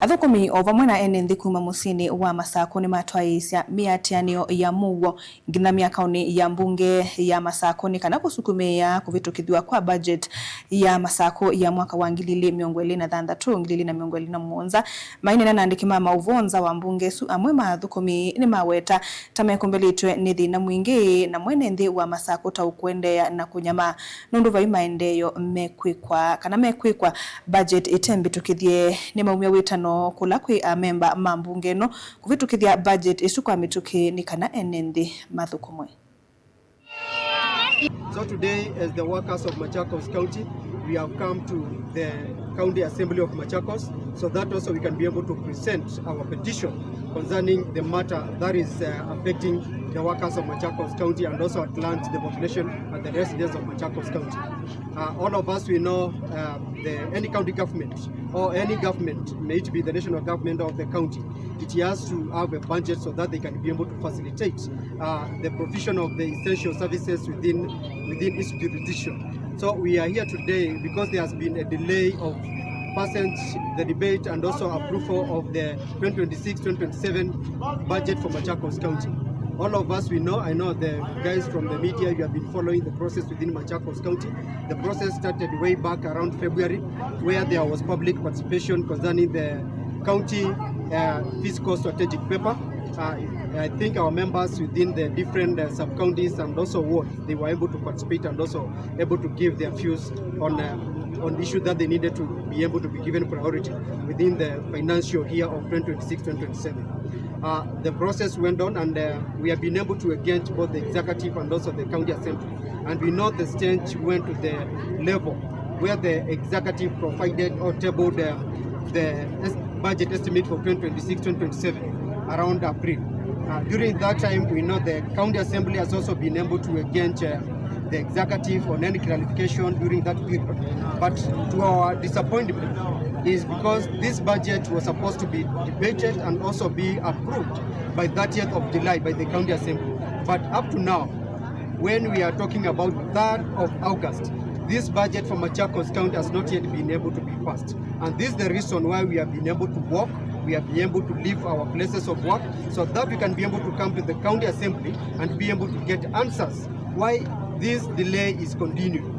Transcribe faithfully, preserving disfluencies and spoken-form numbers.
Athũkũmi o vamwe na ene nthĩ kuma mũsyĩnĩ wa Masakũ nĩmatwaĩĩsya mĩatĩanĩo ya mũuo nginya mĩakaonĩ ya mbunge ya Masakũ nĩ kana kũsukumĩĩa kũvĩtũkĩthw'a kwa budget ya Masakũ ya mwaka wa ngili ili mĩongo ĩlĩ na thanthatũ, ngili ili na mĩongo ĩlĩ na mũonza. Maineena na andĩki ma maũvoo nza wa mbunge ĩsu, amwe ma athũkũmi nĩmaweta ta mekũmbĩlĩtw'e nĩ thĩna mwingĩ na mwene nthĩ wa Masakũ ta ũkũendeea na kũnyamaa nũndũ vai maendeeo mekwĩkwa kana mekwĩkwa budget ĩtembĩtũkĩthye. Nĩmaumya wĩtano kũla kwĩ amemba ma mbunge ĩno kũvĩtũkĩthya budget ĩsu kwa mĩtũkĩ nĩ kana ene nthĩ mathũkũmwe. So today, as the workers of Machakos County, we have come to the County Assembly of Machakos so that also we can be able to present our petition concerning the matter that is, uh, affecting the workers of Machakos County and also at large the population and the residents of Machakos County. Uh, all of us, we know, uh, the, any county government or any government, may it be the national government or the county, it has to have a budget so that they can be able to facilitate, uh, the provision of the essential services within, within its jurisdiction. So we are here today because there has been a delay of passage, the debate, and also approval of the twenty twenty-six twenty twenty-seven budget for Machakos County. All of us, we know, I know the guys from the media, you have been following the process within Machakos County. The process started way back around February, where there was public participation concerning the county, uh, fiscal strategic paper. Uh, I think our members within the different, uh, sub-counties and also wards, they were able to participate and also able to give their views on, uh, on issues that they needed to be able to be given priority within the financial year of twenty twenty-six twenty twenty-seven. Uh, the process went on, and, uh, we have been able to engage both the executive and also the county assembly. And we know the stage went to the level where the executive provided or tabled, uh, the es-, budget estimate for twenty twenty-six twenty twenty-seven around April. Uh, during that time, we know the county assembly has also been able to engage, uh, the executive on any clarification during that period. But to our disappointment is because this budget was supposed to be debated and also be approved by thirtieth of July by the county assembly. But up to now, when we are talking about third of August, this budget for Machakos County has not yet been able to be passed. And this is the reason why we have been able to walk, we have been able to leave our places of work, so that we can be able to come to the county assembly and be able to get answers why this delay is continuing.